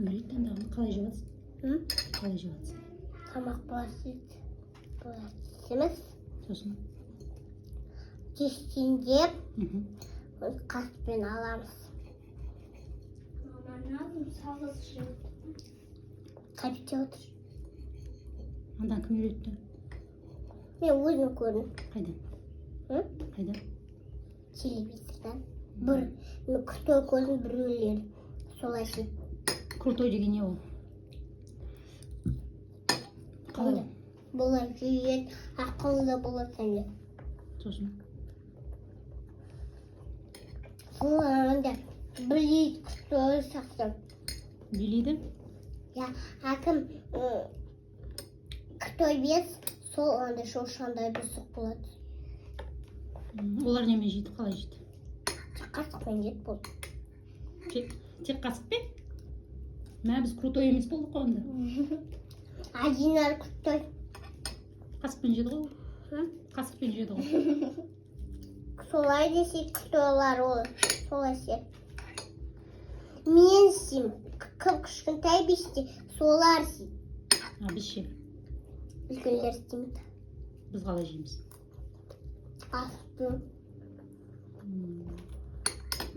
Кім үйретті андағыны? Қалай жеп жатсың? М? Қалай жеп жатсың? Тамақ былай істейді. Былай істейміз. Сосын? Кескендеп Мхм. қасықпен аламыз. Мама, надо сағыз жеп. Кәмпит отыр. Андан кім үйретті? Мен өзім көрдім. Қайдан? М? Қайдан? Телевизордан. Бір мен крутой көрдім, біреулер солай істейді. Крутой деген не ол? Қалай ол? Бұлай жейді, ақылды болады сенде. Сосын? Сол анда білейді, крутой сияқты. Билейді? Я әкім крутой без, сол анда шошқандай бұзық болады. Олар немен жейді? Қалай жейді? Қасықпен жейді болды. Тек қасықпен? Мә, біз крутой емес болдық қой онда. Адинар крутой. Қасықпен жеді ғой ол. М? Қасықпен жеді ғой. Солай десе, круtoйлар ол солай істейді. Мен істеймін. Кім кішкентай бесте, солар істейді. А біз ше? Үлкендер істемейді. Біз қалай жейміз? Қасықпен.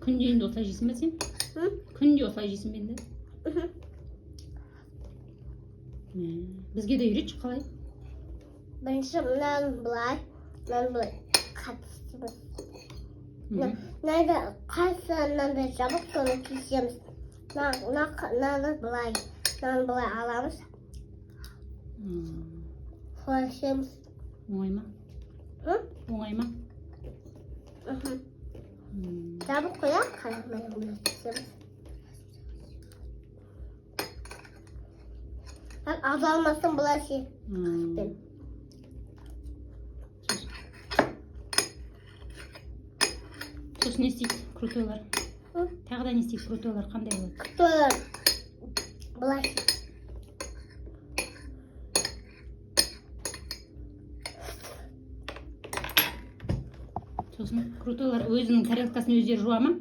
Күнде енді осылай жейсің бе сен? М? Күнде осылай жейсің бе енді? Мхм. Мә, бізге де үйретші қалай? Бірінші мынаны былай, мынаны былай қатты істейміз. Мхм. Мынада қайсы мынандай жабық, соны кесеміз. Мынаны былай, мынаны былай аламыз. Солай істейміз. Оңай ма? М? Оңай ма? Мхм. Жабық қой, иә? Қарамай былай істейміз. Ал ала алмасаң, былай істе. М. Сосын не істейді крутойлар? М? Тағы да не істейді крутойлар? Қандай болады? Круtoйлар былай істейді. Сосын крутойлар өзінің тарелкасын өздері жуа ма?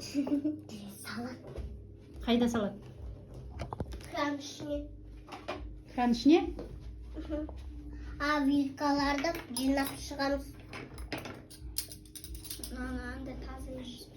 Салат. Қайда салады? Кран ішіне. Кран ішіне? Мхм. А вилкаларды жинап шығамыз. Мынаны анда таза жеп.